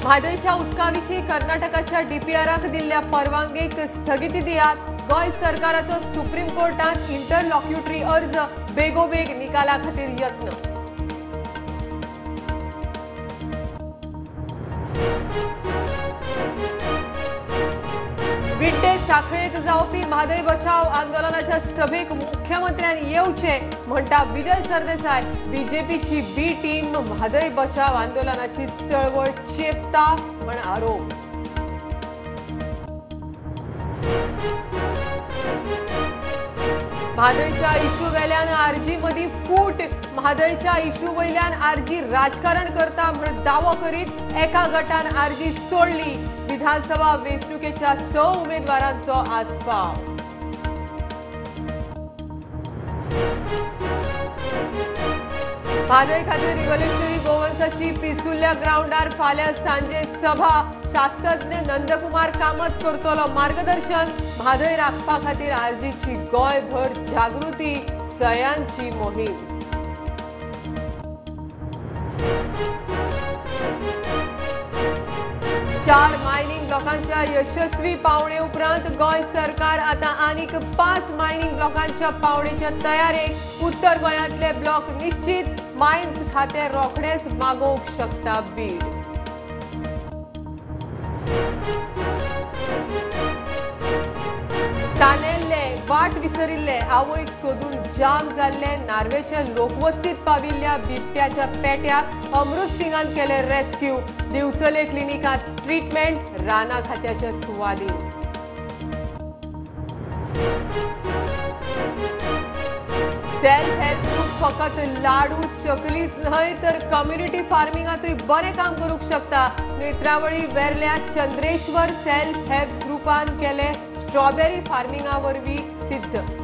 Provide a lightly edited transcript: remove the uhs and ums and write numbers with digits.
म्हादयच्या उदका विशीं कर्नाटकाच्या डीपीआराक दिल्ल्या परवानगेक स्थगिती दियात। गोंय सरकाराचो सुप्रीम कोर्टात इंटरलॉक्युटरी अर्ज, बेगोबेग निकाला खातीर यत्न। विड्डे साखळेत जावपी म्हादय बचाव आंदोलनाच्या सभेक मुख्यमंत्र्यान येवचे म्हणटा विजय सरदेसाय। बीजेपीची बी टीम म्हादय बचाव आंदोलनाची चळवळ चेपता म्हण आरोप। म्हादयच्या इश्यू वेल्यान आरजी मदीं फूट। म्हादयच्या इश्यू वयल्यान आरजी राजकारण करता म्हण दावो करीत एका गटान आरजी सोडली। विधानसभा वेंचणुकेच्या 6 उमेदवारांचो आस्पाव। म्हादय खातीर रिव्होल्युशनरी गोवन्साची पिसुल्ल्या ग्रावंडार फाल्यां सांजे सभा। शास्त्रज्ञ नंदकुमार कामत करतलो मार्गदर्शन। म्हादय राखपा खातीर आरजीची गोंयभर जागृती सयांची मोहीम। चार मायनिंग ब्लॉकांच्या यशस्वी पावणे उपरांत गोंय सरकार आता आनीक 5 मायनिंग ब्लॉकांच्या पावणेच्या तयारेक। उत्तर गोंयांतले ब्लॉक निश्चित, मायन्स खाते रोखडेच मागोवंक शकता बीड। तानेल्ले वाट विसरिल्ले आवयक सोदून जाम जाल्ले नार्वेच्या लोकवस्तीत पाविल्ल्या बिबट्याच्या पेट्याक अमृत सिंगान केले रेस्क्यू। दिवचले क्लिनिकात ट्रीटमेंट राना खात्याच्या सुवादीन। सेल्फ हेल्प ग्रुप फकत लाडू चकलीच न्हय तर कम्युनिटी फार्मिंगातूय बरें काम करूंक शकता। नेत्रावळी वेर्ल्या चंद्रेश्वर सेल्फ हेल्प ग्रुपान केले स्ट्रॉबेरी फार्मिंगा वरवीं सिद्ध।